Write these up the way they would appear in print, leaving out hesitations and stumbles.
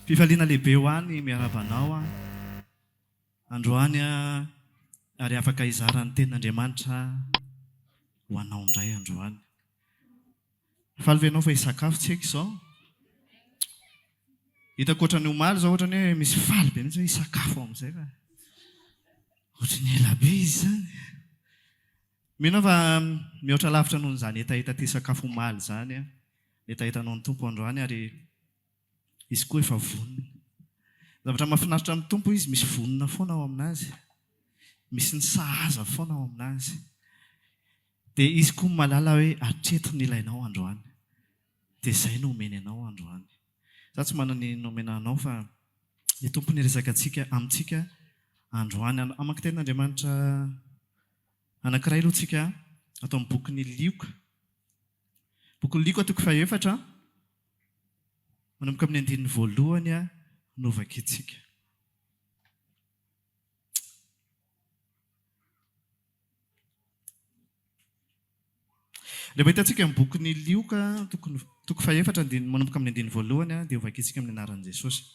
Fifaliana lehibe ho ahy ny miarahaba anao androany ary afaka hizara ny tenin'Andriamanitra ho anao indray androany. Faly ve ianao fa hisakafo tsika izao? Hitako ohatran'ny omaly izao ohatran'ny hoe misy faly be mihitsy hoe hisakafo amin'izay fa ohatran'ny ela be izy izany. Mino aho fa mihoatra lavitra noho izany hetaheta te hisakafo omaly izany ny hetahetanao ny Tompo androany ary Izy koa efa vonona. Zavatra mahafinaritra amin'ny Tompo Izy misy vonona foana ao aminazy. Misy ny sahaza foana ao aminazy. Dia Izy koa mahalala hoe hatreto ny ilainao androany. Dia izay no omeny anao androany. Za tsy manana ny nomena anao fa ny Tompo niresaka antsika amintsika androany. Hamaky tenin'Andriamanitra anankiray aloha tsika ato amin'ny bokin'i Lioka. Bokin'i Lioka toko fahefatra. Manomboka amin'ny andininy voalohany no vakintsika. Rehefa hitantsika ny bokin'i Lioka, tokony, toko fahefatra, andininy, manomboka amin'ny andininy voalohany, dia hovakintsika amin'ny anaran'i Jesosy.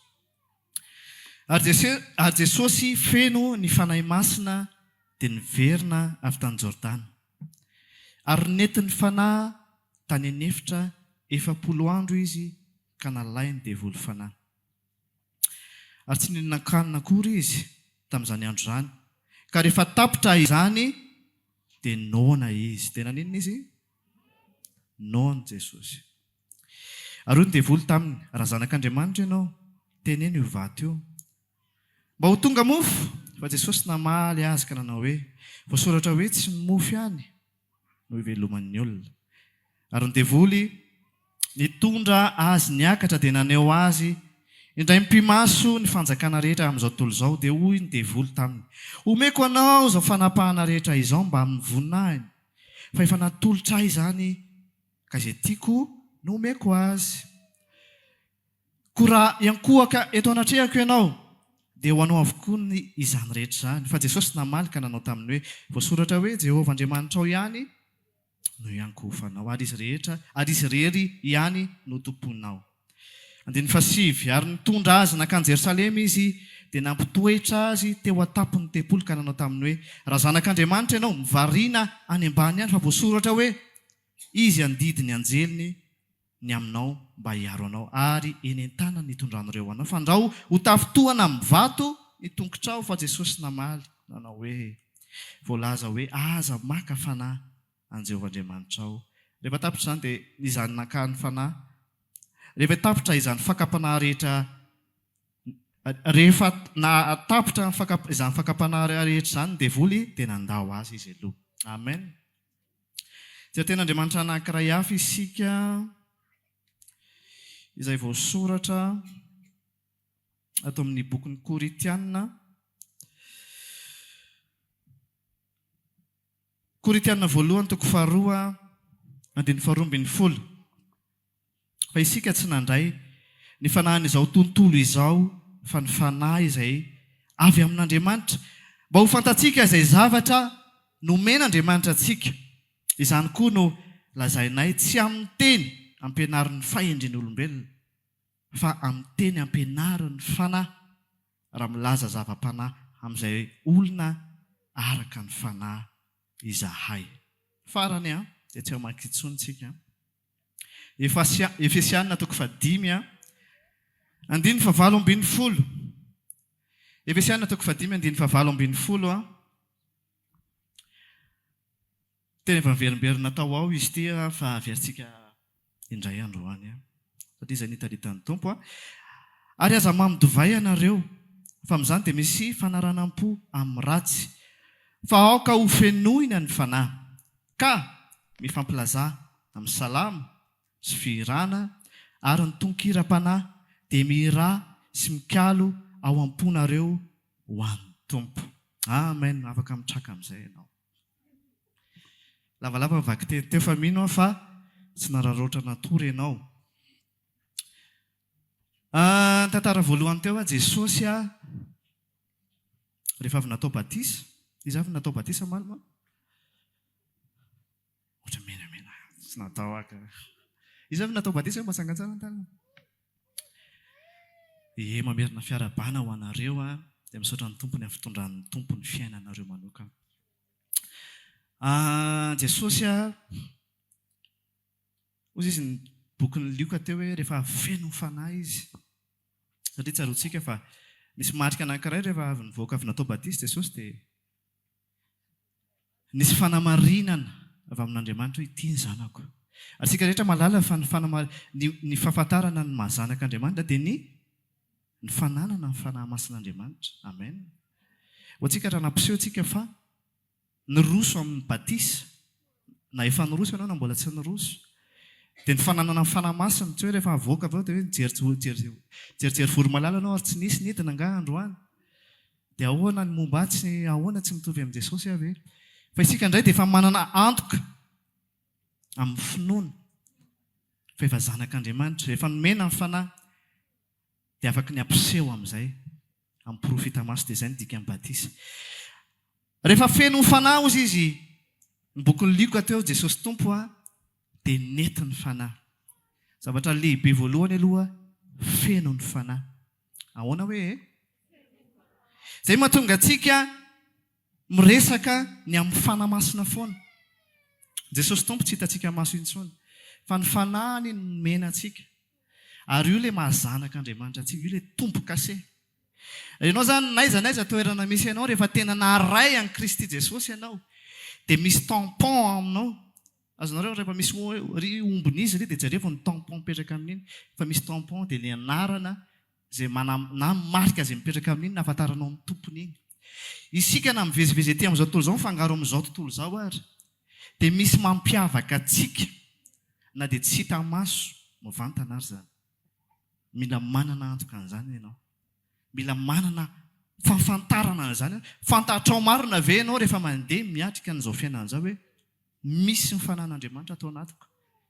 Ary Jesosy, ary Jesosy feno ny Fanahy Masina dia niverina avy tany Jordana. Ary nentin'ny Fanahy tany an'efitra 40 andro izy ka nalain'ny devoly fanahy. Ary tsy nihinan-kanina akory izy tamin'izany andro izany, ka rehefa tapitra izany dia noana izy. Dia naninona izy? Noana Jesosy. Ary hoy ny devoly taminy, Raha Zanak'Andriamanitra ianao, teneno io vato io, mba ho tonga mofo. Fa Jesosy namaly azy ka nanao hoe, Voasoratra hoe, Tsy ny mofo ihany no iveloman'ny olona. Ary ny devoly nitondra azy niakatra dia naneho azy indray mipi-maso ny fanjakana rehetra amin'izao tontolo izao, dia hoy ny devoly taminy, Omeko anao izao fanapahana rehetra izao mbamin'ny voninahiny, fa efa natolotra ahy izany, ka izay tiako no omeko azy. Koa raha hiankohoka eto anatrehako ianao, dia ho anao avokoa ny izany rehetra izany. Fa Jesosy namaly ka nanao taminy hoe, Voasoratra hoe, Jehovah Andriamanitrao ihany no hiankohofanao, ary izy rehetra, ary izy irery ihany no tompoinao. Andininy fahasivy, Ary nitondra azy nankany Jerosalema izy, dia nampitoetra azy teo an-tampon'ny tempoly ka nanao taminy hoe, Raha Zanak'Andriamanitra ianao, mivarina any ambany any, fa voasoratra hoe, Izy handidy ny anjeliny ny aminao mba hiaro anao, ary eny an-tanany hitondran'ireo anao, fandrao ho tafintohana amin'ny vato ny tongotrao. Fa Jesosy namaly, nanao hoe, Voalaza hoe, Aza maka fanahy an'i Jehovah Andriamanitrao. Rehefa tapitra izany, dia izany nakany fanahy, rehefa tapitra izany fakam-panahy rehetra, rehefa natapitra ny fakam, izany fakam-panahy rehetra izany ny devoly, dia nandao azy izy aloha. Amen. Dia tena Andriamanitra anankiray hafa isika izay voasoratra ato amin'ny bokin'ny Korintiana. Korintiana voalohany toko faharoa andininy 12. Fa isika tsy nandray ny fanahin'izao tontolo izao fa ny Fanahy izay avy amin'Andriamanitra, mba ho fantatsika izay zavatra nomen'Andriamanitra antsika. Izany koa no lazainay, tsy amin'ny teny ampianarin'ny fahendren'olombelona, fa amin'ny teny ampianarin'ny Fanahy, raha milaza zava-panahy amin'izay olona araka ny Fanahy izahay. Farany, dia tsy hamaky intsony isika. Efesiana toko fahadimy andininy fahavalo ambin'ny folo. Efesiana toko fahadimy andininy fahavalo ambin'ny folo. Tena efa miverimberina tao ao izy ity fa averintsika indray androany satria izay nitaritan'ny Tompo. Ary aza mamo divay ianareo, fa amin'izany dia misy fanaranam-po amin'ny ratsy, fa aoka ho fenoina ny Fanahy. Ka mifampilazà amin'ny salamo sy fihirana ary ny tononkiram-panahy, dia mihirà sy mikalo ao am-ponareo ho an'ny Tompo. Amen! Afaka mitraka amin'izay ianao. Lavalava ny vakiteny teo fa mino aho fa tsy nararaotra natory ianao. Ny tantara voalohany teo, Jesosy rehefa avy natao batisa, iza avy no natao batisa omaly moa? Ohatra menamena, tsy natao aho ka. Iza avy no natao batisa mba tsangantsana ny tanana? Ie, mamerina fiarahabana ho anareo aho, dia misaotra ny Tompo ny amin'ny fitondran'ny Tompo ny fiainanareo manokana. Ah, Jesosy ah, hozy izy ny bokin'ny Lioka teo hoe rehefa avy feno ny Fanahy izy. Satria tsaroantsika fa nisy marika anankiray rehefa avy nivoaka avy natao batisa Jesosy dia Nisy fanamarinana avy amin'Andriamanitra hoe ity ny zanako. Ary isika rehetra mahalala fa ny fanamar ny ny fahafantarana ny maha zanak'Andriamanitra dia ny ny fananana ny Fanahy Masin'Andriamanitra. Amen. Ho antsika raha nampiseho antsika fa niroso amin'ny batisa, na efa niroso ianao na mbola tsy niroso, dia ny fananana ny Fanahy Masina, tsy hoe rehefa avoaka avy eo dia hoe nijery jery jerijery voromailala ianao ary tsy nisy nidina angaha androany. Dia ahoana ny momba ahy tsy ahoana tsy mitovy amin'i Jesosy aho ve? Fa isika indray dia efa manana antoka amin'ny finoana fa efa zanak'Andriamanitra, efa nomena ny Fanahy dia afaky ny hampiseho amin'izay amin'ny porofo hita maso dia izay no dikan'ny batisa. Rehefa feno ny Fanahy hozy izy ny bokin'i Lioka teo Jesosy Tompo a dia nentin'ny Fanahy. Zavatra lehibe voalohany aloha feno ny Fanahy. Ahoana hoe e? Izay mahatonga antsika miresaka ny amin'ny Fanahy Masina foana. Jesosy Tompo tsy hitantsika maso intsony, fa ny Fanahiny no nomena antsika. Ary io ilay maha zanak'Andriamanitra antsika, io ilay tombo-kase. Ianao izany n'aiza n'aiza toerana misy anao, rehefa tena naharay an'i Kristy Jesosy ianao, dia misy tampon aminao. Azonareo rehefa misy ry ombin'izy ry dia jerevo ny tampon mipetraka amin'iny fa misy tampon dia ny anarana izay mana na marika izay mipetraka amin'iny nahafantaranao ny tompony iny. Isika na mivezivezy ety amin'izao tontolo izao mifangaro amin'izao tontolo izao ary dia misy mampiavaka antsika na dia tsy hita maso mivantana ary izany. Mila manana antoka an'izany ianao. Mila manana fahafantarana an'izany. Fantatrao marina ve ianao rehefa mandeha miatrika an'izao fiainana izao hoe Misy ny fanan'Andriamanitra ato anatiko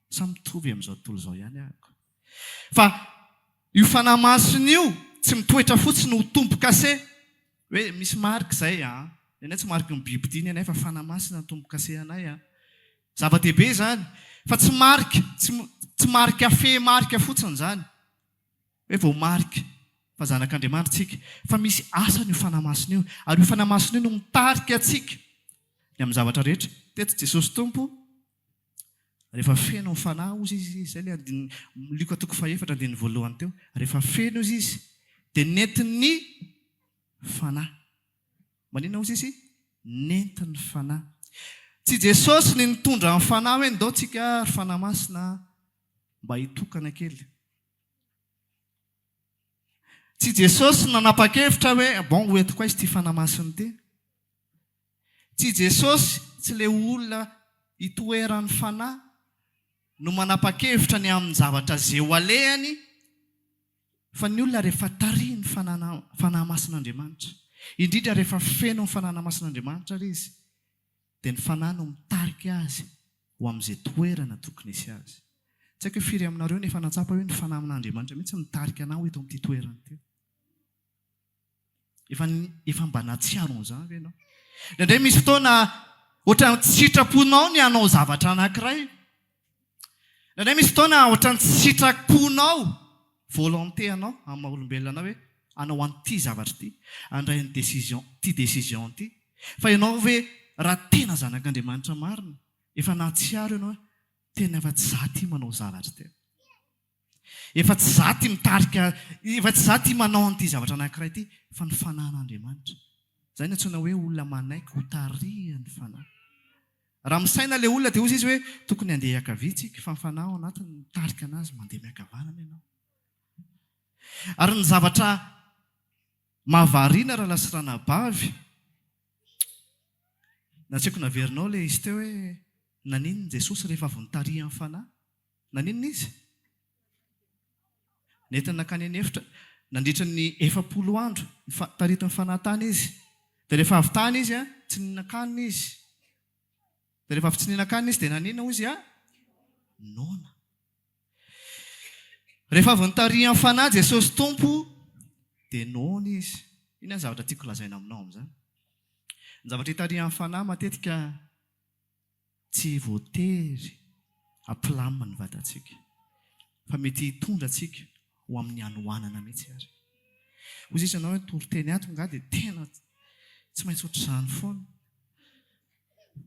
sa mitovy amin'izao tontolo izao ihany ahako? Fa io Fanahy Masina io tsy mitoetra fotsiny ho tombo-kase hoe misy marika izay an, ny anay tsy mariky ny bibidia ny anay fa Fanahy Masina ny tombo-kase anay an. Zava-dehibe izany fa tsy marika, tsy tsy marika fe marika fotsiny izany hoe voamarika fa zanak'Andriamanitra isika fa misy asany io Fanahy Masina io ary io Fanahy Masina io no mitarika antsika Ny amin'ny zavatra rehetra. Teto Jesosy Tompo, rehefa feno ny Fanahy hozy izy, izay ilay andininy, Lioka toko fahefatra andininy voalohany teo, rehefa feno hozy izy, dia nentin'ny Fanahy. Maninona hozy izy? Nentin'ny Fanahy. Tsy Jesosy ny nitondra ny Fanahy hoe ndao tsika ry Fanahy Masina mba hitokana kely. Tsy Jesosy no nanapa-kevitra hoe bon ho entiko aiza ity Fanahy Masina ity. Tsy Jesosy, tsy ilay olona itoeran'ny Fanahy no manapa-kevitra ny amin'ny zavatra ze ho alehany fa ny olona rehefa tarihin'ny Fanahy Masin'Andriamanitra, indrindra rehefa feno ny Fanahana Masin'Andriamanitra ary izy, dia ny Fanahy no mitarika azy ho amin'izay toerana tokony hisy azy. Tsy haiko hoe firy aminareo no efa nahatsapa hoe ny Fanahin'Andriamanitra mihitsy no mitarika anao eto amin'ity toerana ity. Efa efa mba nahatsiaro an'izany ve ianao? Indraindray misy fotoana ohatran'ny tsy sitraponao ny hanao zavatra anankiray. Indraindray misy fotoana ohatran'ny tsy sitraponao, volonté anao amin'ny maha olombelona anao hoe hanao an'ity zavatra ity, handray ny décision, ity décision ity. Fa ianao ve raha tena zanak'Andriamanitra marina, efa nahatsiaro ianao hoe tena efa tsy za ity manao zavatra ity. Efa tsy za ty mitarika, efa tsy za ty manao an'ity zavatra anankiray ity, fa ny Fanahin'Andriamanitra. Izay no antsoina hoe olona manaiky ho tarihan'ny Fanahy. Raha misaina ilay olona dia hozy izy hoe tokony handeha hiankavia tsika, fa ny Fanahy ao anatiny mitarika anazy mandeha miankavanana ianao. Ary ny zavatra mahavariana rahalahy sy ranabavy, na tsy haiko naverinao ilay izy teo hoe naninona Jesosy rehefa avy notarihan'ny Fanahy? Naninona izy? Nentiny nankany an'efitra nandritra ny 40 andro, taritin'ny fanahy tany izy. Dia rehefa avy tany izy, tsy nihinan-kanina izy. Dia rehefa avy tsy nihinan-kanina izy, dia naninona hozy a? Noana. Rehefa avy notarihan'ny fanahy Jesosy Tompo, dia noana izy. Inona ny zavatra tiako lazaina aminao amin'izany? Ny zavatra itarihan'ny fanahy matetika Tsy voatery hampilamina ny vatantsika, fa mety hitondra antsika ho amin'ny hanoanana mihitsy ary. Hoy sisa ianao hoe toriteny ato angaha dia tena tsy maintsy ohatr'izany foana.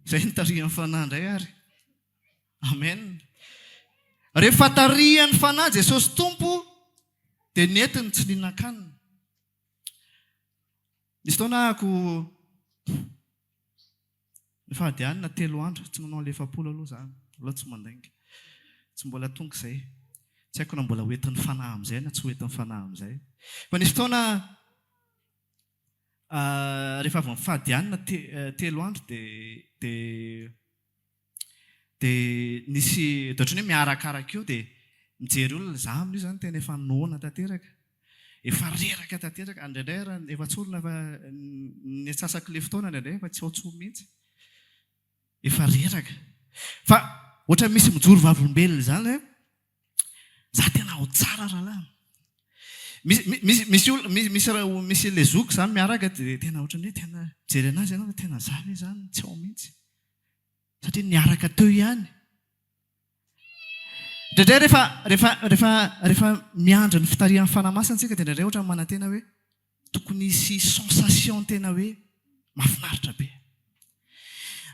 Izay no tarihan'ny Fanahy indray ary. Amen. Rehefa tarihan'ny Fanahy Jesosy Tompo dia nentiny tsy nihinan-kanina. Nisy fotoana ahako nifady hanina telo andro, tsy nanao an'ilay 40 aloha za, aleo tsy mandainga. Tsy mbola tonga izay. Tsy haiko na mbola ho entin'ny Fanahy amin'izay na tsy ho entin'ny Fanahy amin'izay. Fa nisy fotoana rehefa avy nifady hanina telo andro dia dia Dia nisy, dia ohatran'ny hoe miarakaraka eo dia mijery olona, izaho amin'io izany tena efa noana tanteraka, efa reraka tanteraka, indraindray ary efa tsorina fa ny antsasak'ilay fotoana indraindray efa tsy ao intsony mihitsy, efa reraka. Fa ohatran'ny misy mijoro vavolombelona izany hoe za tena ao tsara rahalahy. Misy misy misy olona misy misy misy ilay zoky izany miaraka dia tena ohatran'ny hoe tena mijery an'azy ianao fa tena za ve izany tsy ao mihitsy. Satria niaraka teo ihany. Indraindray rehefa rehefa rehefa rehefa miandry ny fitarihan'ny Fanahy Masina isika dia indraindray ohatran'ny manantena hoe tokony hisy sensation tena hoe mahafinaritra be.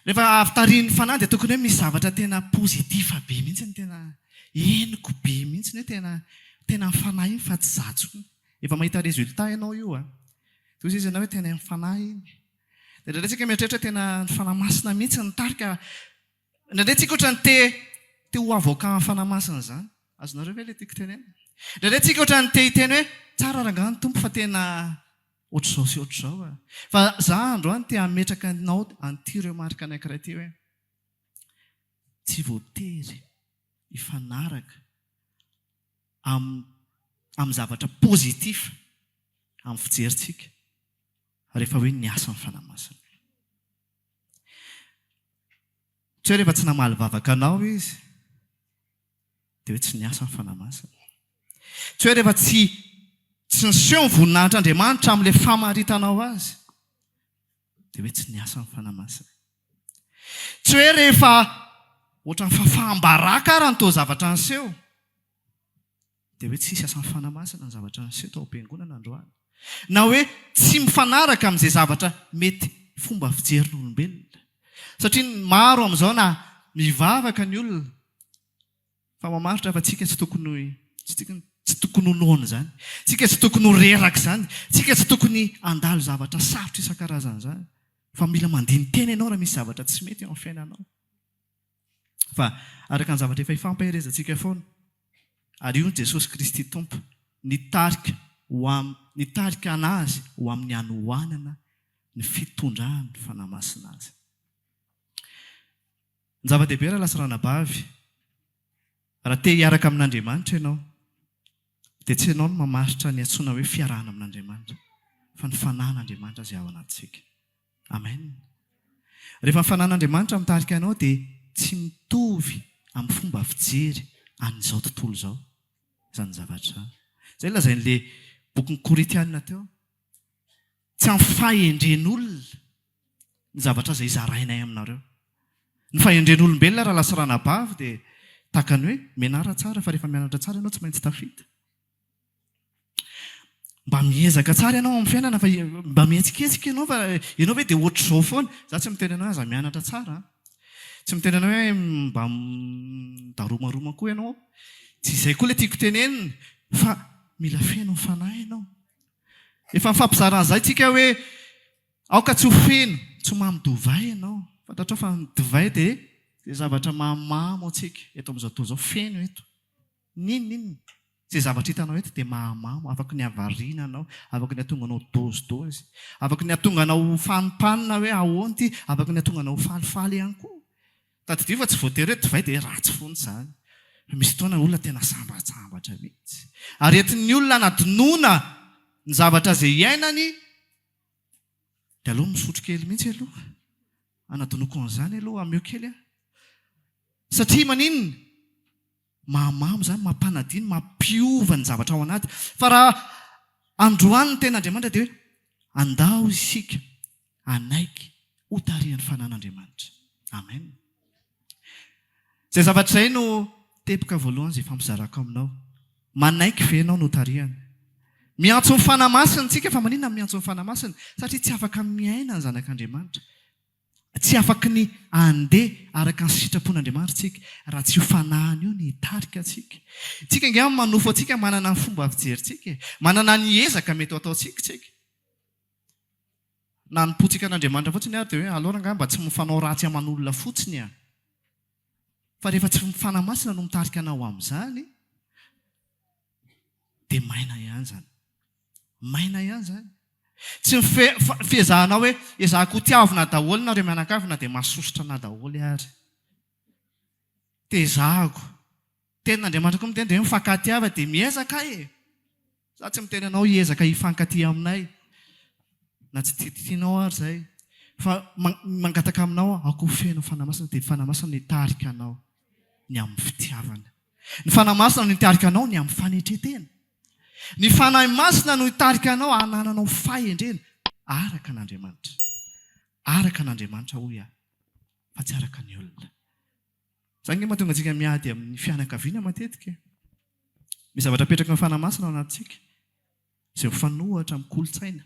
Rehefa avy tarihin'ny Fanahy dia tokony hoe misy zavatra tena positif be mihitsy ny tena henoko be mihitsy hoe tena tena ny Fanahy iny fa tsy izaho intsony. Efa mahita résultat ianao io an. Toy izay izy ianao hoe tena ny Fanahy iny. Dia indraindray tsika mieritreritra hoe tena ny Fanahy Masina mihitsy no nitarika. Indraindray tsika ohatran'ny te te ho avocat ny Fanahy Masina izany. Azonareo ve ilay tiako tenenina? Indraindray tsika ohatran'ny te hiteny hoe tsara rangahy ny Tompo fa tena ohatr'izao sy ohatr'izao a. Fa za androany te hametraka anao an'ity remarque anankiray ity hoe tsy voatery hifanaraka amin'ny amin'ny zavatra positif amin'ny fijerintsika. rehefa hoe niasa ny Fanahy Masina. Tsy hoe rehefa tsy namaly vavaka anao Izy dia hoe tsy niasa ny Fanahy Masina. Tsy hoe rehefa tsy tsy niseho ny voninahitr'Andriamanitra amin'ilay famaritanao azy dia hoe tsy niasa ny Fanahy Masina. Tsy hoe rehefa ohatran'ny fahafaham-baraka ara ny toa zavatra niseho Dia hoe tsisy asan'ny Fanahy Masina ny zavatra niseho tao am-piangonana androany. Na hoe tsy mifanaraka amin'izay zavatra mety fomba fijerin'olombelona. Satria ny maro amin'izao na mivavaka ny olona fa mamaritra fa tsika tsy tokony tsy tokony ho noana izany. Tsika tsy tokony ho reraka izany. Tsika tsy tokony handalo zavatra sarotra isan-karazany izany. Fa mila mandini-tena ianao raha misy zavatra tsy mety eo amin'ny fiainanao. Fa araka ny zavatra efa ifampaherezantsika foana, ary io Jesosy Kristy Tompo nitarika ho am, nitarika an'azy ho amin'ny hanoanana ny fitondran'ny Fanahy Masina azy. Ny zava-dehibe rahalahy sy ranabavy, raha te hiaraka amin'Andriamanitra ianao, dia tsy ianao no mamaritra ny antsoina hoe fiarahana amin'Andriamanitra, fa ny Fanahin'Andriamanitra izay ao anatintsika. Amen. Rehefa ny Fanahin'Andriamanitra mitarika anao dia tsy mitovy amin'ny fomba fijery an'izao tontolo izao izany zavatra izany. Izay lazain'ilay bokin'ny Korintiana teo. Tsy amin'ny fahendren'olona ny zavatra izay zarainay aminareo. Ny fahendren'olombelona raha lasa ranabavy dia tahaka ny hoe mianara tsara fa rehefa mianatra tsara ianao tsy maintsy tafita. Mba miezaka tsara ianao amin'ny fiainana fa mba mihetsiketsika ianao fa ianao ve dia ohatr'izao foana? Za tsy miteny anao hoe aza mianatra tsara an. Tsy miteny anao hoe mba midaromaroma koa ianao. Tsy izay koa ilay tiako tenenina fa mila feno ny fanahy ianao. Efa nifampizara an'izay tsika hoe aoka tsy ho feno, tsy ho mamy divay ianao. Fantatrao fa ny divay dia izay zavatra mahamamo antsika eto amin'izao tontolo izao, feno eto. N'inon'inona. Izay zavatra hitanao eto dia mahamamo, afaky ny hahavariana anao, afaky ny hahatonga anao dôzidôzy, afaky ny hahatonga anao ho fanimpanina hoe ahoana ity, afaky ny hahatonga anao ho falifaly ihany koa. Tadidio fa tsy voatery hoe divay dia ratsy foana izany. Fa misy fotoana olona tena sambatsambatra mihitsy. Ary entin'ny olona hanadinoana ny zavatra izay iainany dia aleo misotro kely mihitsy aloha. Hanadinoako an'izany aloha, ameo kely aho. Satria maninona? Mahamamo izany, mampanadino, mampiova ny zavatra ao anaty. Fa raha androany ny tenin'Andriamanitra dia hoe andao isika hanaiky ho tarihan'ny fanan'Andriamanitra. Amen. Izay zavatra izay no teboka voalohany izay ifampizarako aminao. Manaiky ve ianao no tarihany? Miantso ny Fanahy Masina isika, fa maninona no miantso ny Fanahy Masina? Satria tsy afaka miaina ny zanak'Andriamanitra. Tsy afaky ny handeha araka ny sitrapon'Andriamanitra isika raha tsy io Fanahiny io ny hitarika antsika. Isika ange amin'ny maha nofo antsika manana ny fomba fijerintsika e. Manana ny ezaka mety ho ataontsika isika. Na hanompoantsika an'Andriamanitra fotsiny ary dia hoe aleo rangahy mba tsy mifanao ratsy aman'olona fotsiny a. Fa rehefa tsy ny Fanahy Masina no mitarika anao amin'izany dia maina ihany izany. Maina ihany izany. Tsy ny fiezahanao hoe ezahako ho tiavina daholo nareo mianakavy na dia mahasosotra anah daholo ary. Tezahako. Tenin'Andriamanitra koa miteny dia hoe mifankatiava dia miezaka aho e! Za tsy miteny anao hiezaka hifankatia aminay na tsy tianao ary izay fa mangataka aminao aho aoka ho feno ny Fanahy Masina dia ny Fanahy Masina no hitarika anao ny amin'ny fitiavana. Ny Fanahy Masina no hitarika anao ny amin'ny fanetren-tena. Ny Fanahy Masina no hitarika anao hanananao fahendrena araka an'Andriamanitra. Araka an'Andriamanitra hoy aho fa tsy araka ny olona. Izany ange mahatonga antsika miady amin'ny fianakaviana matetika e. Misy zavatra apetraky ny Fanahy Masina ao anatintsika izay mifanohitra amin'ny kolontsaina,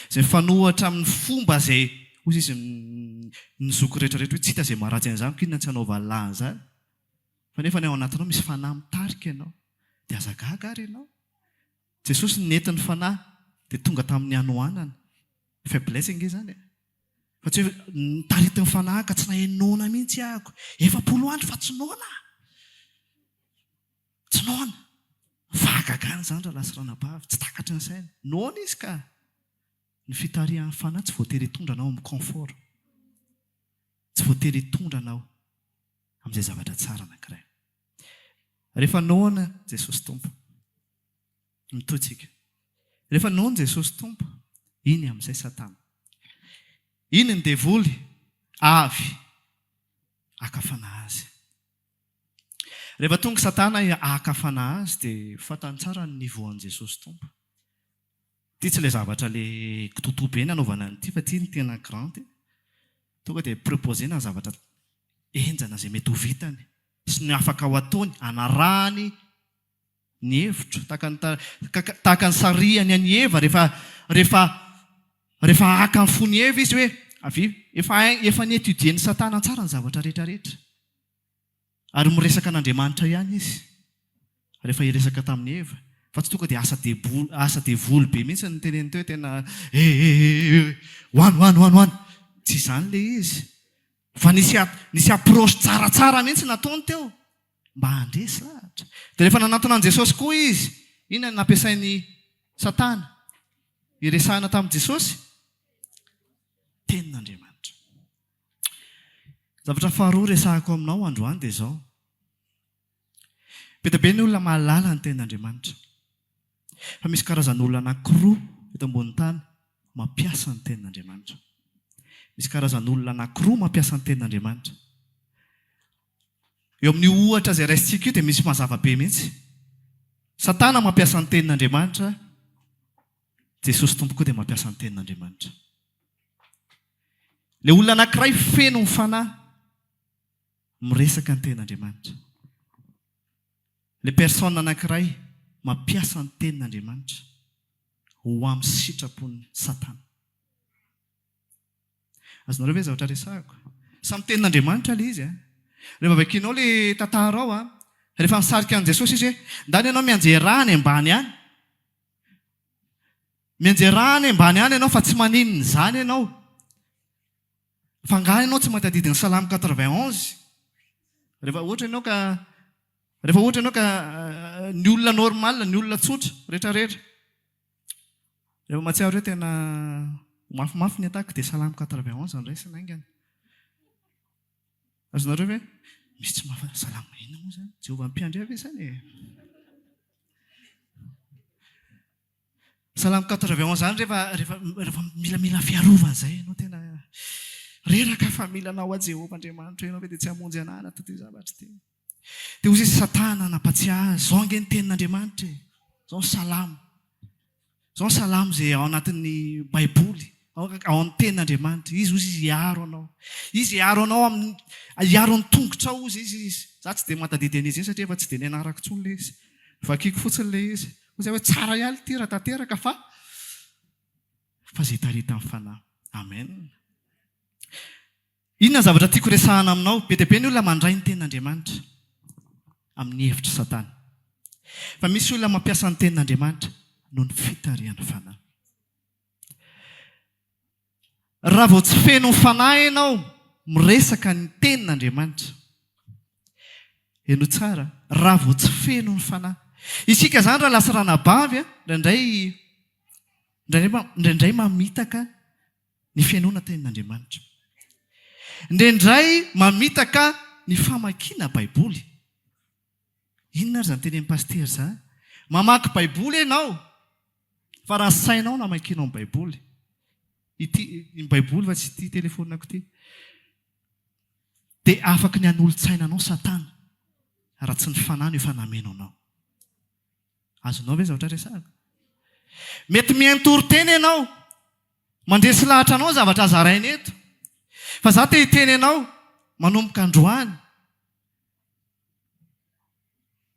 izay mifanohitra amin'ny fomba izay, hoy izy ny zoky rehetra rehetra hoe tsy hita izay maharatsy an'izany koa inona tsy hanaovan'ny lahy an'izany. Fa nefa ny ao anatinao misy fanahy mitarika ianao. Dia aza gaga ary ianao. Jesosy nentin'ny fanahy dia tonga tamin'ny hanoanana. Faiblesse ange izany e. Fa tsy hoe notaritin'ny fanahy ka tsy naheno noana mihitsy ahako. 40 andro fa tsy noana aho. Tsy noana. Fahagagana izany rahalahy sy ranabavy. Tsy takatry ny saina. Noana izy ka. Ny fitarihan'ny fanahy tsy voatery hitondra anao amin'ny confort. Tsy voatery hitondra anao amin'izay zavatra tsara anankiray. Rehefa noana Jesosy Tompo. Mitohy tsika. Rehefa noana Jesosy Tompo, iny amin'izay Satana. Iny ny devoly avy haka fanahy azy. Rehefa tonga Satana haka fanahy azy dia fantany tsara ny niveau an'i Jesosy Tompo. Ity tsy ilay zavatra ilay kitoatoa be nanaovana an'ity fa ity no tena grande. Tonga dia proposer-na ny zavatra henjana izay mety ho vitany sy ny afaka ho ataony hanarahany ny hevitro, tahaka ny tahaka ny sarihany an'i Eva rehefa rehefa rehefa haka ny fon'i Eva izy hoe avia, efa efa ni-étudier-n'i Satana tsara ny zavatra rehetra rehetra. Ary miresaka an'Andriamanitra ihany izy rehefa hiresaka tamin'i Eva, fa tsy tonga dia asa deboly asa devoly be mihitsy no teneniny teo hoe tena eh eh eh eh ho any ho any ho any ho any. Tsy izany ilay izy. Fa nisy nisy approche tsaratsara mihitsy nataony teo mba handresy lahatra. Dia rehefa nanantona an'i Jesosy koa izy, inona no nampiasain'i Satana hiresahana tamin'i Jesosy? Tenin'Andriamanitra. Zavatra faharoa resahako aminao androany dia izao. Be dia be ny olona mahalala ny Tenin'Andriamanitra. Fa misy karazan'olona anankiroa eto ambonin'ny tany mampiasa ny Tenin'Andriamanitra. Misy karazan'olona anankiroa mampiasa ny Tenin'Andriamanitra. Eo amin'io ohatra izay raisintsika io dia misy mazava be mihitsy. Satana mampiasa ny Tenin'Andriamanitra, Jesosy Tompo koa dia mampiasa ny Tenin'Andriamanitra. Ilay olona anankiray feno ny Fanahy miresaka ny Tenin'Andriamanitra. Ilay personne anankiray mampiasa ny Tenin'Andriamanitra ho amin'ny sitrapon'i Satana. Azonareo ve ny zavatra resahako? Samy Tenin'Andriamanitra ilay izy an. Rehefa vakianao ilay tantara ao an, rehefa nisarika an'i Jesosy izy hoe, ndany ianao mianjera any ambany any. Mianjera any ambany any ianao fa tsy maninona izany ianao. Fa angaha ianao tsy mahatadidy ny Salamo 91? Rehefa ohatra ianao ka rehefa ohatra ianao ka ny olona normal, ny olona tsotra rehetra rehetra. Rehefa mahatsiaro hoe tena mafimafy ny attaque dia Salamo 91 no raisina haingana. Azonareo ve? Misy tsy mahafantatra Salamo inona moa izany? Jehovah mpiandry ahy ve izany e? Salamo 91 izany rehefa rehefa rehefa milamila fiarovana izay ianao tena reraka fa mila anao aho Jehovah Andriamanitro ianao ve dia tsy hamonjy anah anatin'ity zavatra ity. Dia hoy izy Satana nampatsiahy azy, izao ange ny tenin'Andriamanitra e, izao ny salamo. Izao ny salamo izay ao anatin'ny Baiboly, ao amin'ny tenin'Andriamanitra. Izy hozy izy hiaro anao. Izy hiaro anao amin'ny hiaro ny tongotrao hozy izy izy. Za tsy dia mahatadidy an'izy iny satria efa tsy dia nianarako intsony ilay izy. Vakiko fotsiny ilay izy. Hoy zay hoe tsara ihany ity raha tanteraka fa fa izay taritan'ny Fanahy. Amen. Inona ny zavatra tiako resahana aminao? Be dia be ny olona mandray ny tenin'Andriamanitra amin'ny hevitr'i Satana. Fa misy olona mampiasa ny tenin'Andriamanitra noho ny fitarihan'ny Fanahy. Raha vao tsy feno ny Fanahy ianao miresaka ny tenin'Andriamanitra. Henoy tsara, raha vao tsy feno ny Fanahy. Isika izany rahalahy sy ranabavy, indraindray, indraindray mamitaka ny fihainoana Tenin'Andriamanitra. Indraindray mamitaka ny famakiana Baiboly. Inona ary izany tenenin'i Pasitera izany? Mamaky Baiboly ianao, fa raha sainao no amakianao ny Baiboly, ity, ny Baiboly fa tsy ity telefaoniko ity, dia afaky ny hanolo-tsaina anao Satana, raha tsy ny Fanahy no efa nameno anao. Azonao ve zavatra resahako? Mety mihaino toriteny ianao, mandresy lahatra anao ny zavatra zaraina eto. Fa za te hiteny anao, manomboka androany,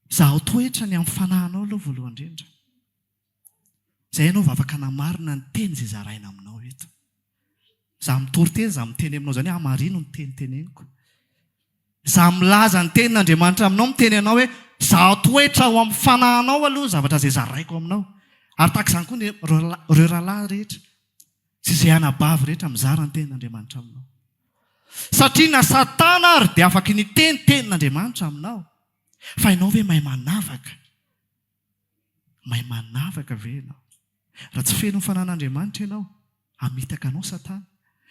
zahao toetra ny amin'ny fanahinao aloha voalohany indrindra. Izay ianao vao afaka hanamarina ny teny izay zaraina aminao eto. Za mitory teny, za miteny aminao izany hoe hamarino ny teny teneniko. Za milaza ny tenin'Andriamanitra aminao, miteny anao hoe zaho toetra ao amin'ny fanahinao aloha ny zavatra izay zaraiko aminao. Ary tahaka izany koa ny ireo rahalahy rehetra sy izay anabavy rehetra mizara ny tenin'Andriamanitra aminao. Satria na Satana ary dia afaky niteny tenin'Andriamanitra aminao. Fa ianao ve mahay manavaka? Mahay manavaka ve ianao? Raha tsy feno ny fanan'Andriamanitra ianao, hamitaka anao Satana.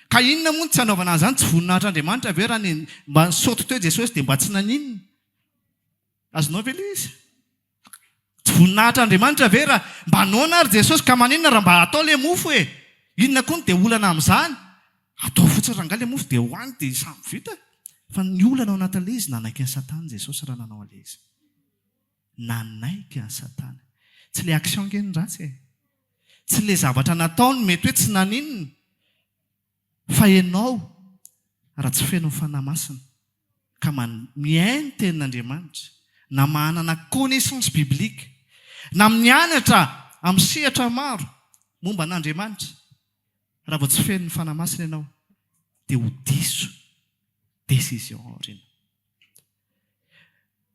Ka inona moa no tsy hanaovana an'izany? Tsy voninahitr'Andriamanitra ve raha ny mba nisaoty teo Jesosy dia mba tsy naninona? Azonao ve ilay izy? Tsy voninahitr'Andriamanitra ve raha mba noana ary Jesosy ka maninona raha mba atao ilay mofo e? Inona koa no dia olana amin'izany? Atao fotsiny rangahy ilay mofo dia hoany dia samy vita. Fa ny olana ao anatin'ilay izy, nanaiky an'i Satana Jesosy raha nanao an'ilay izy. Nanaiky an'i Satana. Tsy ilay action ange no ratsy e. Tsy ilay zavatra nataony mety hoe tsy naninona. Fa ianao raha tsy feno ny Fanahy Masina ka mihaino tenin'Andriamanitra na manana connaissance biblique na mianatra amin'ny sehatra maro momba an'Andriamanitra, raha vao tsy feno ny Fanahy Masina ianao dia ho diso décision aoriana.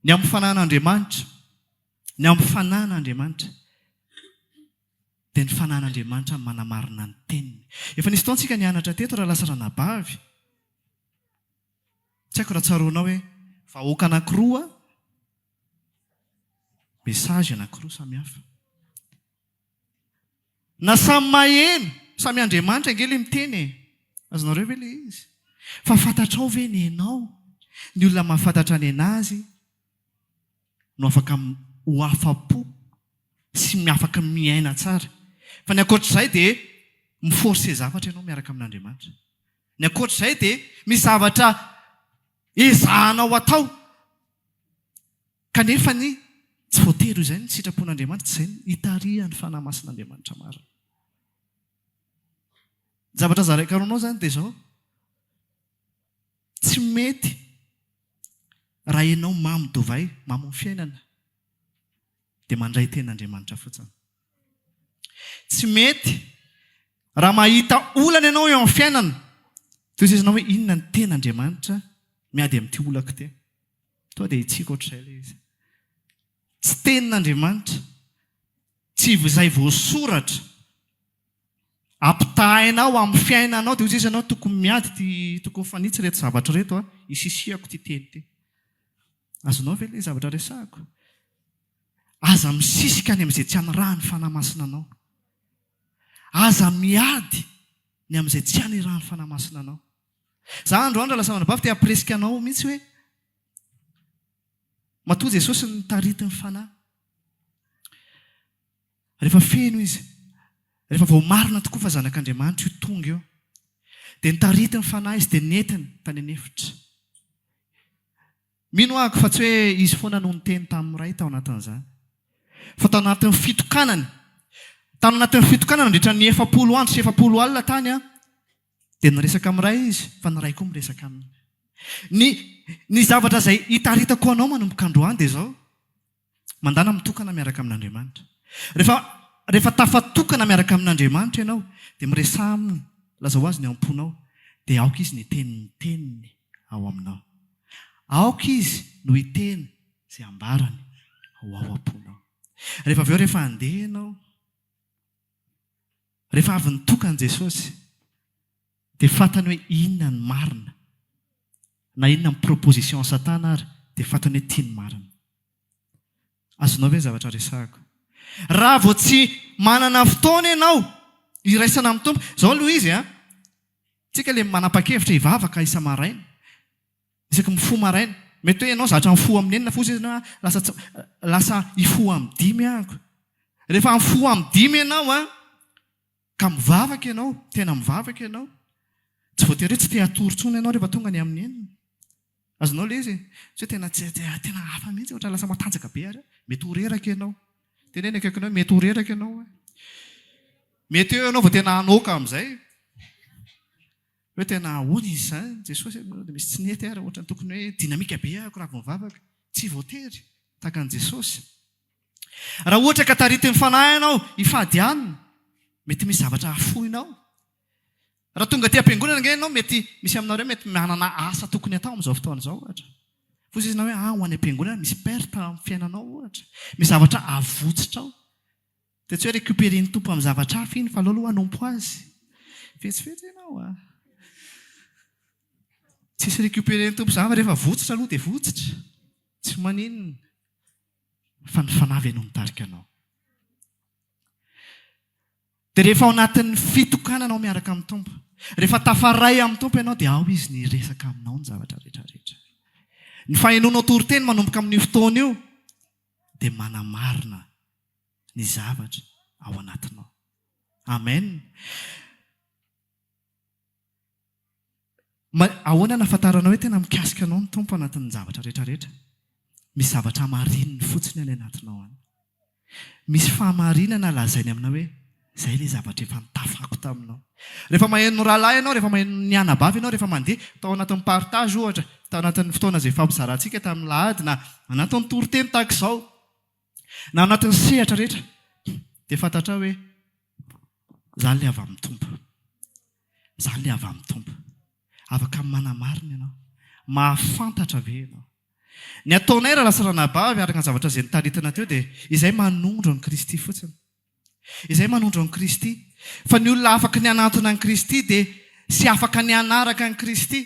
Ny amin'ny fanan'Andriamanitra, ny amin'ny fanan'Andriamanitra, dia ny fanan'Andriamanitra no manamarina ny teniny. Efa nisy fotoana tsika nianatra teto rahalahy sy ranabavy, tsy haiko raha tsaroanao hoe vahoaka anankiroa, message anankiroa samihafa. Na samy maheno, samy Andriamanitra ange ilay miteny e! Azonareo ve ilay izy? Fa fantatrao ve ny enao? Ny olona mahafantatra ny enazy no afaka ho afa-po sy afaka miaina tsara. Fa ny ankoatr'izay dia mi-forcer zavatra ianao miaraka amin'Andriamanitra. Ny ankoatr'izay dia misy zavatra ezahanao atao. Kanefa ny tsy voatery ho izay ny sitrapon'Andriamanitra, tsy izay ny itarihan'ny Fanahy Masin'Andriamanitra marina. Ny zavatra zaraiko aminao izany dia izao, tsy mety raha ianao mamo dovay, mamo ny fiainana, dia mandray tenin'Andriamanitra fotsiny. Tsy mety raha mahita olana ianao eo amin'ny fiainana, toy izay ianao hoe inona ny tenin'Andriamanitra miady amin'ity olako ity. Tonga dia hitsiko ohatr'izay ilay izy. Tsy tenin'Andriamanitra, tsy izay voasoratra. Ampitahainao amin'ny fiainanao dia hoy izy ianao tokony miady ity, tokony mifanitsy ireto zavatra ireto an, isisihako ity teny ity. Azonao ve ilay zavatra resahako? Aza misisika any amin'izay tsy anirahan'ny Fanahy Masina anao. Aza miady ny amin'izay tsy anirahan'ny Fanahy Masina anao. Za androany raha lasa manabavy te hampiresika anao mihitsy hoe matoa Jesosy notaritin'ny Fanahy. Rehefa feno izy, rehefa voamarina tokoa fa zanak'Andriamanitra io tonga io, dia notaritin'ny Fanahy izy dia nentiny tany an'efitra. Mino ahako fa tsy hoe izy foana no niteny tamin'ny Ray tao anatin'izany. Fa tao anatin'ny fitokanany, tao anatin'ny fitokanana nandritra ny 40 andro sy 40 alina tany an, Dia niresaka amin'ny Ray izy, fa ny Ray koa miresaka aminy. Ny, ny zavatra izay hitaritako anao manomboka androany dia izao, mandàna mitokana miaraka amin'Andriamanitra. Rehefa rehefa tafatokana miaraka amin'Andriamanitra ianao, dia miresaha Aminy, lazao Azy ny ao am-ponao, dia aoka Izy ny hiteny ny teniny ao aminao. Aoka Izy no hiteny izay ambarany ho ao am-ponao. Rehefa avy eo rehefa handeha ianao, rehefa avy nitoka an'i Jesosy, dia fantany hoe inona ny marina, na inona ny proposition satana ary dia fantany hoe ity ny marina. Azonao ve ny zavatra resahako? Raha vao tsy manana fotoana ianao hiraisana amin'ny Tompo, izao aloha izy an, tsika le manapa-kevitra hivavaka isa-maraina, isaky mifoha maraina, mety hoe ianao zatra mifoha amin'ny enina fotsiny ianao lasa tsy, lasa hifoha amin'ny dimy ahako. Rehefa mifoha amin'ny dimy ianao an, Ka mivavaka ianao, tena mivavaka ianao. Tsy voatery hoe tsy te hatory intsony ianao rehefa tonga ny amin'ny enina. Azonao ilay izy e? Tsy hoe tena tsy tena hafa mihitsy, ohatra lasa matanjaka be ary aho. Mety ho reraka ianao. Teneno akaikinao hoe mety ho reraka ianao hoe. Mety eo ianao vao tena hanoaka amin'izay. Hoe tena ahoana izy izany Jesosy e? Misy tsy nety ary ohatran'ny tokony hoe dynamique be ahako raha vao mivavaka. Tsy voatery. Tahaka an'i Jesosy. Raha ohatra ka taritin'ny Fanahy ianao hifady hanina, mety misy zavatra hafoinao. Raha tonga aty am-piangonana ange ianao, mety misy aminareo mety manana asa tokony hatao amin'izao fotoana izao ohatra. Fa hoy izy hoe, ah, ho any am-piangonana misy perte amin'ny fiainanao ohatra. Misy zavatra avotsitrao. Dia tsy hoe récupérer-n'ny Tompo amin'ny zavatra hafa iny fa aleo aloha hanompo Azy. Fetsifetsy ianao a! Tsisy récupérer-n'ny Tompo izany fa rehefa votsitra aloha dia votsitra. Tsy maninona. Fa ny Fanahy ve no mitarika anao? Dia rehefa ao anatin'ny fitokanana ao miaraka amin'ny Tompo, rehefa tafaray amin'ny Tompo ianao dia ao Izy ny hiresaka aminao ny zavatra rehetra rehetra. Ny fahenoanao toriteny manomboka amin'io fotoana io dia manamarina ny zavatra ao anatinao. Amen. Ma, ahoana no ahafantaranao hoe tena mikasika anao ny Tompo anatin'ny zavatra rehetra rehetra? Misy zavatra hamarininy fotsiny any anatinao any. Misy fahamarinana lazainy aminao hoe, izay ilay zavatra efa nitafako taminao. Rehefa maheno ny rahalahy ianao, rehefa maheno ny anabavy ianao, rehefa mandeha tao anatin'ny partage ohatra, tao anatin'ny fotoana izay ifampizarantsika tamin'ny lahady na anatin'ny toriteny tahaka izao, na anatin'ny sehatra rehetra, dia fantatrao hoe izany ilay avy amin'ny Tompo. Izany ilay avy amin'ny Tompo. Afaka manamarina ianao. Mahafantatra ve ianao? Ny ataonay raha lasa ranabavy araka ny zavatra izay notaritina teo dia izay manondro an'i Kristy fotsiny. Izay manondro an'i Kristy. Fa ny olona afaka ny hanantona an'i Kristy dia sy afaka ny hanaraka an'i Kristy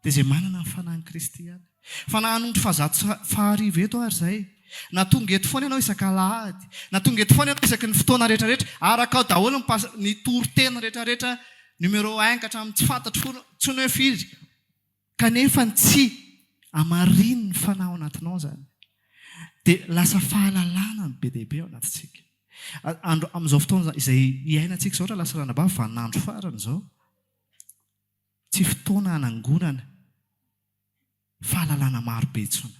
dia izay manana ny fanahin'i Kristy ihany. Fa na hanondro fahazato sy faharivo eto ary izay, na tonga eto foana ianao isak'alahady, na tonga eto foana ianao isaky ny fotoana rehetrarehetra, arakao daholo ny pas, ny toriteny rehetrarehetra, numéro un ka hatramin'ny tsy fantatro foana intsony hoe firy, kanefa ny tsy hamarinin'ny fanahy ao anatinao izany, dia lasa fahalalana no be dia be ao anatintsika. Andro, amin'izao fotoana izay iainantsika izao, raha lasa ranabavy, vaninandro farany izao, tsy fotoana hanangonana fahalalana maro be intsony.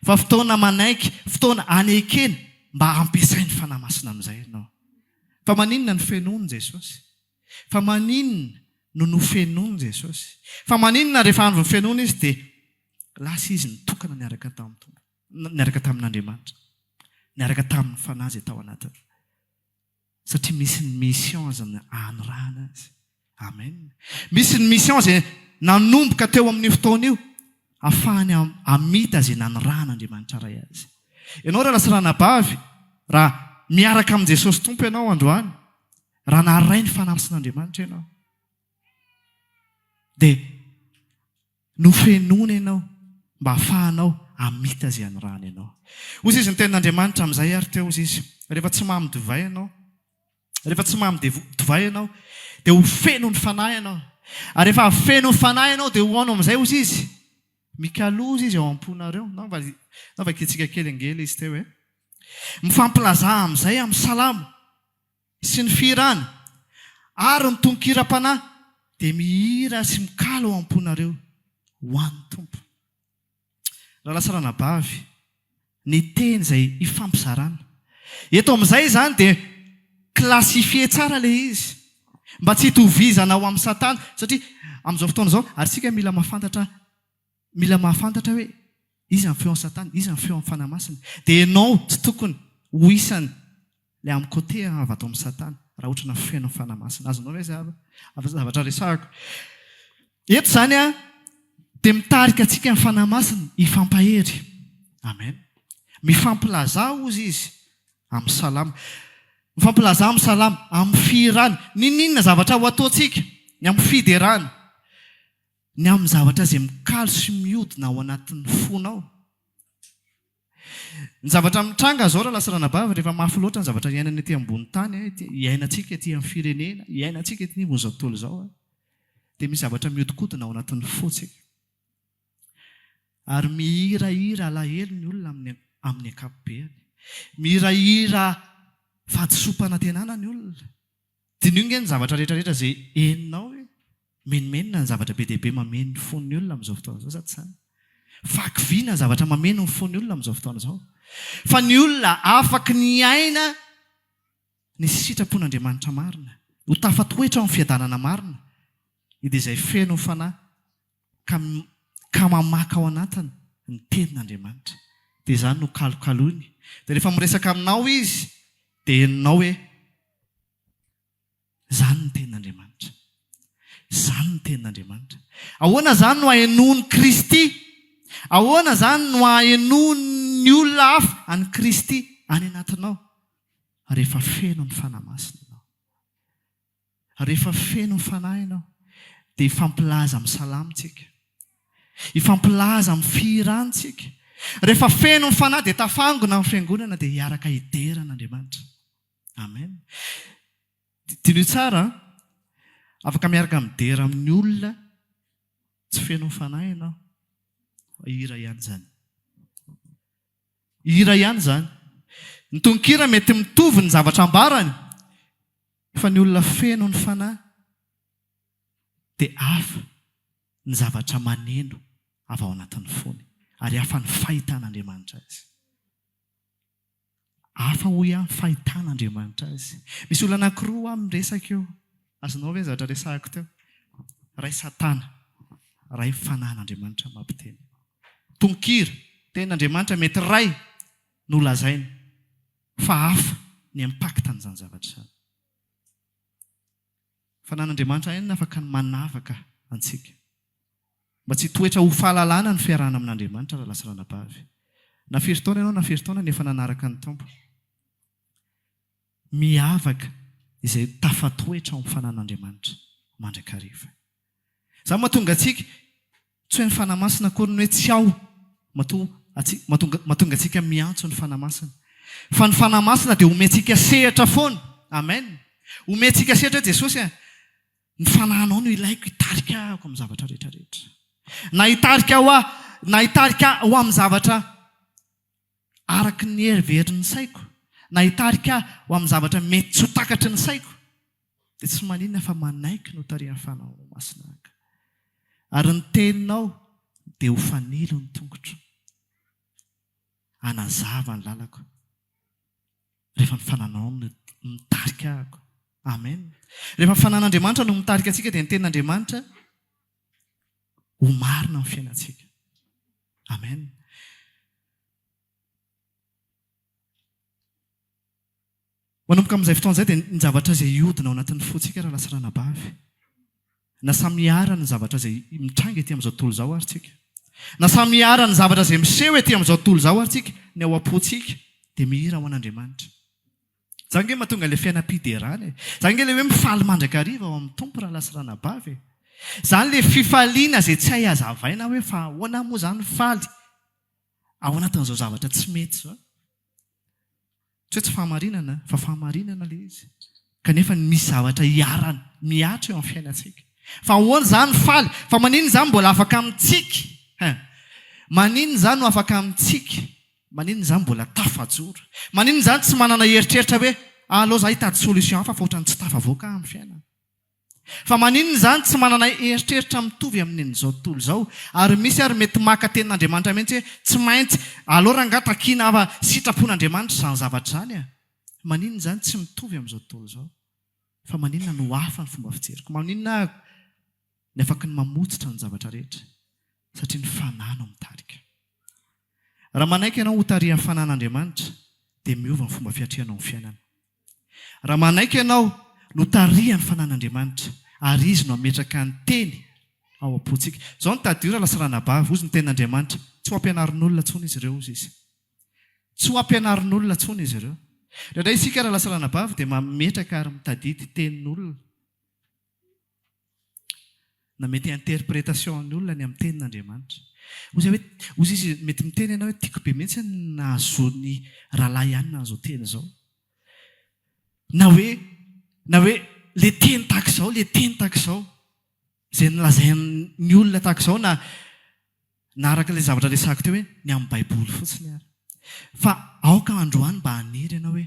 Fa fotoana manaiky, fotoana anekena mba hampiasain'ny Fanahy Masina amin'izay ianao. Fa maninona no fenoiny Jesosy? Fa maninona no nofenoiny Jesosy? Fa maninona rehefa avy nofenoina Izy dia lasa Izy nitokana niaraka tamin'ny Tompo, niaraka tamin'Andriamanitra, niaraka tamin'ny Fanahy izay tao anatiny? Satria misy ny mission izay anirahana azy. Amen. Misy ny mission izay nanomboka teo amin'io fotoana io, ahafahany hamita izay nanirahan'Andriamanitra Ray azy. Ianao rahalahy sy ranabavy, raha miaraka amin'i Jesosy Tompo ianao androany, raha naharay ny Fanahy Masin'Andriamanitra ianao, dia Nofenoina ianao mba hahafahanao hamita izay anirahany anao. Hoy izy ny tenin'Andriamanitra amin'izay ary teo hoy izy, rehefa tsy mamy divay ianao, rehefa tsy mamy divay ianao, dia ho feno ny Fanahy ianao. Ary rehefa feno ny Fanahy ianao dia ho ano amin'izay hoy izy, mikaloza izy ao am-ponareo. Nao mba nao vakintsika kely ange ilay izy teo e. Mifampilazà amin'izay amin'ny salamo. sy ny fihirana ary ny tononkiram-panahy dia mihira sy mikalo ao am-ponareo ho an'ny Tompo. Rahalahy sy ranabavy, ny teny izay ifampizarana. Eto amin'izay izany dia classifier tsara ilay izy mba tsy hitovizana ho amin'i Satana satria amin'izao fotoana izao ary isika mila mahafantatra Mila mahafantatra hoe iza ny feon'i Satana, iza ny feon'ny Fanahy Masina. Dia ianao tsy tokony. Ho isany ilay amin'ny côté avy ato amin'i Satana raha ohatra na feno ny Fanahy Masina. Azonao ve izay zavatra resahako? Eto izany an, dia mitarika antsika ny Fanahy Masina hifampahery. Amen. Mifampilazà hozy izy amin'ny salamo. Mifampilazà amin'ny salamo, amin'ny fihirana, n'inon'inona zavatra ho ataontsika, ny amin'ny fiderana, ny amin'ny zavatra izay mikalo sy mihodina ao anatin'ny fonao. Ny zavatra mitranga izao rahalahy sy ranabavy, rehefa mafy loatra ny zavatra iainana ety ambony tany, iainantsika ety amin'ny firenena, iainantsika ety anivon'izao tontolo izao, dia misy zavatra mihodinkodina ao anatin'ny fontsika. Ary mihirahira alahelo ny olona amin'ny amin'ny ankapobeany. Mihirahira fahadisoam-panantenana ny olona. Diniho nge ny zavatra rehetra rehetra izay henonao e! Menomenona ny zavatra be dia be mameno ny fon'ny olona amin'izao fotoana izao, sa tsy izany? Fahakiviana ny zavatra mameno ny fon'ny olona amin'izao fotoana izao. Fa ny olona afaky ny hiaina ny sitrapon'Andriamanitra marina, ho tafatoetra ao amin'ny fiadanana marina, dia izay feno ny Fanahy ka ka mamaka ao anatiny ny tenin'Andriamanitra. Dia izany no kalokaloiny. Dia rehefa miresaka aminao Izy dia henonao hoe izany ny tenin'Andriamanitra. Izany ny tenin'Andriamanitra. Ahoana izany no ahenoan'i Kristy? Ahoana izany no ahenoan'ny olona hafa an'i Kristy any anatinao? Rehefa feno ny Fanahy Masina ianao. Rehefa feno ny Fanahy ianao, dia hifampilaza amin'ny salamo tsika. Hifampilaza amin'ny fihirana tsika. Rehefa feno ny Fanahy dia tafangona ny fiangonana dia hiaraka hidera an'Andriamanitra. Amen. Diniho tsara an. Afaka miaraka midera amin'ny olona tsy feno ny Fanahy ianao. Fa hira ihany izany. Hira ihany izany. Ny tononkira mety mitovy ny zavatra ambarany. Fa ny olona feno ny Fanahy dia hafa ny zavatra maneno avy ao anatin'ny fony, ary hafa ny fahitan'Andriamanitra azy. Hafa hoy aho ny fahitan'Andriamanitra azy. Misy olona anankiroa hoa miresaka eo. Azonao ve ny zavatra resahiko teo? Iray Satana, iray Fanahin'Andriamanitra mampiteny. Tononkira, tenin'Andriamanitra mety iray no lazainy. Fa hafa ny impact an'izany zavatra izany. Fanan'Andriamanitra ihany no afaka ny manavaka antsika. Mba tsy hitoetra ho fahalalana ny fiarahana amin'Andriamanitra rahalahy sy ranabavy. Na firy taona ianao na firy taona ny efa nanaraka ny Tompo. Miavaka izay tafatoetra ao amin'ny fanan'Andriamanitra mandrakariva. Izany mahatonga antsika, tsy hoe ny Fanahy Masina akory ny hoe tsy ao, matoa antsika, mahatonga, mahatonga antsika miantso ny Fanahy Masina. Fa ny Fanahy Masina dia omentsika sehatra foana. Amen. Omentsika sehatra hoe Jesosy a, ny Fanahinao no ilaiko hitarika ahy amin'ny zavatra rehetra rehetra. Na hitarika ho ahy, na hitarika ahy ho amin'ny zavatra araka ny heverin'ny saiko, na hitarika ahy ho amin'ny zavatra mety tsy ho takatry ny saiko, dia tsy maninona fa manaiky ny hotarihan'ny Fanahy Masina ahy. Ary ny teninao dia ho fanilo ny tongotro, hanazava ny lalako, rehefa ny Fananao no mitarika ahy. Amen. Rehefa ny Fanan'Andriamanitra no mitarika antsika, dia ny tenin'Andriamanitra ho marina amin'ny fiainantsika. Amen. Manomboka amin'izay fotoana izay dia ny zavatra izay hihodina ao anatin'ny fontsika rahalahy sy ranabavy. Na samy iharan'ny zavatra izay mitranga ety amin'izao tontolo izao ary tsika. Na samy iharan'ny zavatra izay miseho ety amin'izao tontolo izao ary tsika, ny ao am-pontsika dia mihira ho an'Andriamanitra. Izany ange mahatonga ilay fiainam-piderana e. Izany ange ilay hoe mifaly mandrakariva ao amin'ny Tompo rahalahy sy ranabavy e. Izany ilay fifaliana izay tsy hay hazavaina hoe fa ahoana moa izany faly ao anatin'izao zavatra tsy mety izao. Tsy hoe tsy fahamarinana fa fahamarinana ilay izy. Kanefa misy zavatra iharana, mihatra eo amin'ny fiainantsika. Fa ahoana izany faly? Fa maninona izany mbola afaka mitsiky? Hein. Maninona izany no afaka mitsiky? Maninona izaho mbola tafajoro? Maninona izaho tsy manana eritreritra hoe aleo izaho hitady solution hafa fa ohatran'ny tsy tafavoaka aho amin'ny fiainana? Fa maninona izaho tsy manana eritreritra mitovy amin'ny an'izao tontolo izao? Ary misy ary mety maka tenin'Andriamanitra mihitsy hoe tsy maintsy aleo rangahy takiana fa sitrapon'Andriamanitra izany zavatra izany e! Maninona izany tsy mitovy amin'izao tontolo izao? Fa maninona no hafa ny fomba fijeriko? Maninona aho ny afaky ny mamotsitra ny zavatra rehetra satria ny Fanahy no mitarika. Raha manaiky ianao hotarihan'ny Fanahin'Andriamanitra, Dia miova ny fomba fiatrehanao ny fiainana. Raha manaiky ianao, notarihan'ny Fanahin'Andriamanitra, ary Izy no hametraka ny Teny ao am-pontsika. Izao no tadidio rahalahy sy ranabavy, hozy ny Tenin'Andriamanitra, tsy ho ampianarin'olona intsony izy ireo, hozy Izy. Tsy ho ampianarin'olona intsony izy ireo. Indraindray isika rahalahy sy ranabavy dia mametraka ary mitadidy tenin'olona, na mety interprétation an'ny olona ny amin'ny tenin'Andriamanitra. Hoy hoe, hoy izy, mety miteny ianao hoe tiako be mihitsy ny nahazoan'ny rahalahy ihany nahazo teny izao. Na hoe, na hoe le teny tahaka izao, le teny tahaka izao. Izay nolazain'ny olona tahaka izao na na araka ilay zavatra resahako teo hoe ny amin'ny Baiboly fotsiny ary. Fa aoka androany mba haniry ianao hoe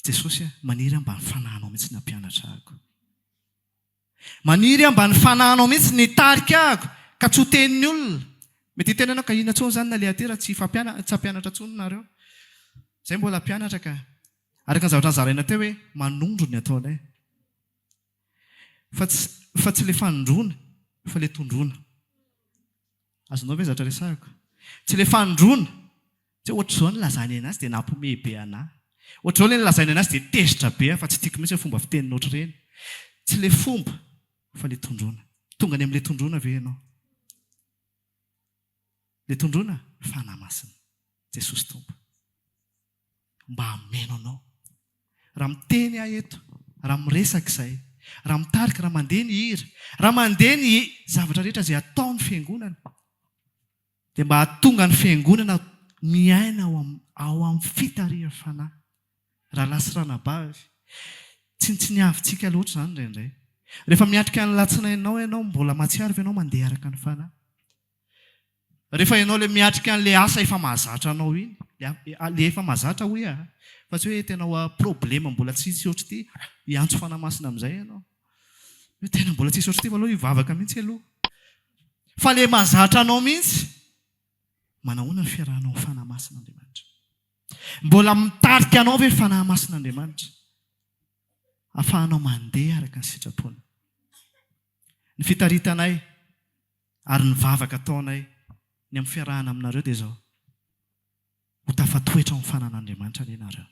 Jesosy a, maniry aho mba ny fanahinao mihitsy ny hampianatra ahako. Maniry aho mba ny fanahinao mihitsy ny hitarika ahako ka tsy ho tenin'ny olona. Mety hiteny ianao ka inona intsony izany naleha aty raha tsy hifampiana tsy hampianatra intsony nareo. Izay mbola mpianatra ka. Araka ny zavatra nozaraina teo hoe manondro ny ataonay. Fa tsy fa tsy le fanondroana fa le tondroana. Azonao ve zavatra resahiko? Tsy le fanondroana, tsy hoe ohatr'izao ny nilazany anazy dia nampihomehy be anah. Ohatr'izao le nilazainy anazy dia tezitra be aho fa tsy tiako mihitsy ny fomba fiteniny ohatr'ireny. Tsy le fomba fa le tondroana. Tonga any amin'le tondroana ve ianao? Le tondroana? Fanahy Masina. Jesosy Tompo. Mba hameno anao. Raha miteny aho eto, raha miresaka izay, raha mitarika, raha mandeha ny hira, raha mandeha ny zavatra rehetra izay ataon'ny fiangonana, dia mba hahatonga ny fiangonana miaina ao amin'ny ao amin'ny fitarihan'ny Fanahy. Rahalahy sy ranabavy, tsinontsiniavintsika loatra izany indraindray. Rehefa miatrika ny latsinainao ianao, mbola mahatsiaro ve ianao mandeha araka ny Fanahy? Rehefa ianao ilay miatrika an'ilay asa efa mahazatra anao iny, ilay efa mahazatra hoy aho, fa tsy hoe tena ho problème mbola tsisy ohatr'ity, hiantso Fanahy Masina amin'izay ianao. Hoe tena mbola tsisy ohatr'ity fa aleo hivavaka mihitsy aloha. Fa ilay mahazatra anao mihitsy, manahoana ny fiarahanao amin'ny Fanahy Masin'Andriamanitra? Mbola mitarika anao ve ny Fanahy Masin'Andriamanitra? Ahafahanao mandeha araka ny sitrapony. Ny fitaritanay Ary ny vavaka ataonay ny amin'ny fiarahana aminareo dia izao, Ho tafatoetra ao amin'ny fanan'Andriamanitra anie nareo.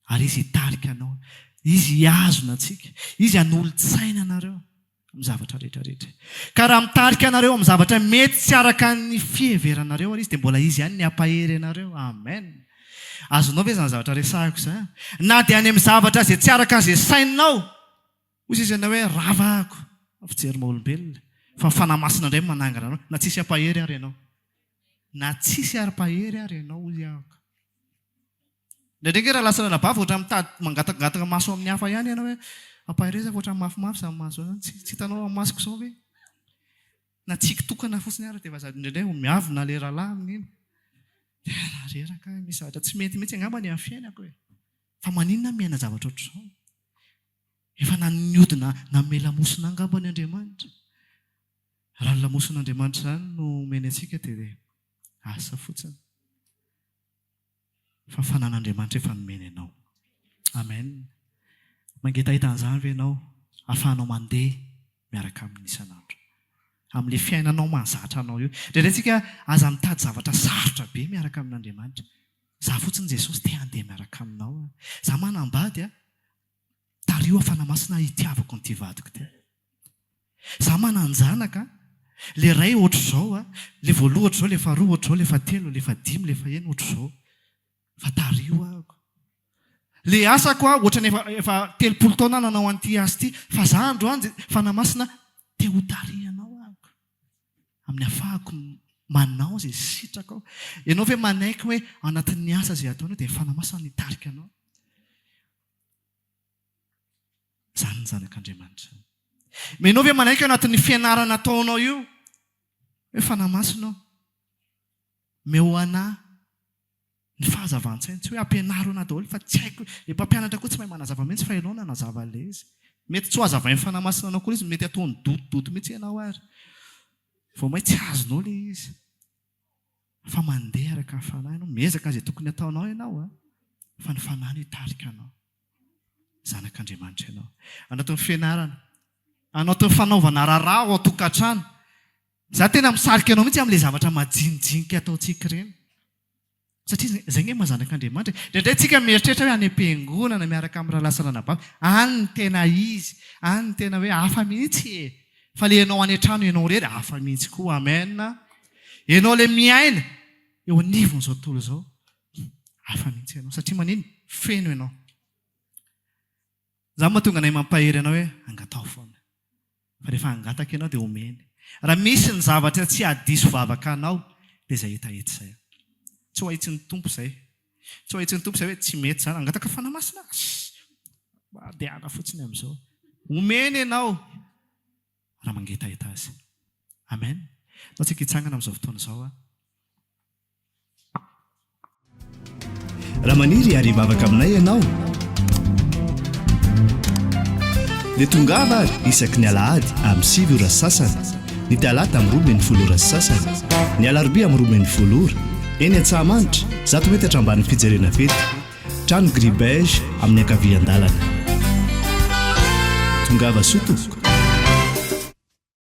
Ary Izy hitarika anao, Izy hihazona antsika, Izy hanolo-tsaina anareo amin'ny zavatra rehetra rehetra. Ka raha mitarika anareo amin'ny zavatra mety tsy araka ny fiheveranareo ary Izy dia mbola Izy ihany ny hampahery anareo. Amen. Azonao ve izany zavatra resahiko izany? Na dia any amin'ny zavatra izay tsy araka izay saininao, Hoy izy ianao hoe rava ahako ny fijery maha olombelona fa ny Fanahy Masina indray no manangana anao na tsisy ampahery ary ianao. Na tsisy ary mpahery ary ianao hoy ahako. Indraindray ange raha lasa ranabavy ohatran'ny mitady mangatangataka maso amin'ny hafa ihany ianao hoe ampahereza fa ohatran'ny mafimafy izany maso izany tsy tsy hitanao amin'ny masoko izao ve? Na tsiky tokana fotsiny ary dia efa sady indraindray ho miavona ilay rahalahy amin'iny. Tena reraka aho, misy zavatra tsy mety mihitsy angamba ny amin'ny fiainako e. Fa maninona aho miaina zavatra ohatr'izao? Efa naniodina nanome lamosina angamba ny Andriamanitra. Raha ny lamosin'Andriamanitra izany no omeny antsika dia asa fotsiny. Fa fanan'Andriamanitra efa nomeny anao. Amen. Mangetaheta an'izany ve ianao? Ahafahanao mandeha miaraka aminy isan'andro. Amin'ilay fiainanao mahazatra anao io. Indraindray tsika aza mitady zavatra sarotra be miaraka amin'Andriamanitra. Za fotsiny Jesosy te handeha miaraka aminao aho. Za manambady a. Tariho aho Fanahy Masina hitiavako an'ity vadiko ity. Za manan-janaka a. Le ray ohatr'izao a. Le voaloha ohatr'izao, le faharoa ohatr'izao, le fahatelo, le fahadimy, le fahenina ohatr'izao. Fa tariho aho. Le asako a, ohatran'ny efa efa 30 taona aho nanao an'ity asa ity, fa za androany Fanahy Masina te ho tarihanao aho. Amin'ny afahako manao izay sitrakao. Ianao ve manaiky hoe ao anatin'ny asa izay ataonao dia ny Fanahy Masina no hitarika anao? Izany ny zanak'Andriamanitra. Ianao ve manaiky ao anatin'ny fianarana ataonao io hoe Fanahy Masina ô, meo anà ny fahazavan-tsaina. Tsy hoe ampianaro anà daholo fa tsy haiko. Ilay mpampianatra koa tsy mahay manazava mihitsy fa ianao nanazava an'ilay izy. Mety tsy ho hazavain'ny Fanahy Masina anao koa ilay izy, mety ataony dotodoto mihitsy ianao ary. Vao may tsy azonao ilay izy. Fa mandeha araka ny Fanahy ianao. Miezaka izay tokony hataonao ianao an, fa ny Fanahy no hitarika anao. Zanak'Andriamanitra ianao. Anatin'ny fianarana, anatin'ny fanaovana raharaha ao an-tokantrano. Izaho tena misarika anao mihitsy amin'ilay zavatra majinijinika ataontsika ireny. Satria izay ange maha zanak'Andriamanitra e. Indraindray tsika mieritreritra hoe any am-piangonana miaraka amin'ny rahalahy sy ranabavy, any ny tena izy, any ny tena hoe hafa mihitsy e. Fa ilay ianao any an-trano ianao irery, hafa mihitsy koa. Amen. Ianao ilay miaina eo anivon'izao tontolo izao, hafa mihitsy ianao. Satria maninona? Feno ianao. Izany mahatonga anay mampahery anao hoe angataho foana. Fa rehefa hangataka ianao dia omeny. Raha misy ny zavatra tsy hahadiso vavaka anao dia izay hetaheta izay. Tsy ho ahitsin'ny Tompo izay. Tsy ho ahitsin'ny Tompo izay hoe tsy mety izany. Hangataka Fanahy Masina? Mandehana fotsiny amin'izao. Omeny ianao raha mangetaheta Azy. Amen. Ndao tsika hitsangana amin'izao fotoana izao. Raha maniry ary hivavaka aminay ianao dia tongava ary isaky ny alahady amin'ny 9 ora sy sasany, ny talata amin'ny 12 ora sy sasany, ny alarobia amin'ny 12 ora, eny Antsahamanitra, zato metatra ambanin'ny fijerena fety, trano gris beige amin'ny ankavian-dalana. Tongava soa tompoko.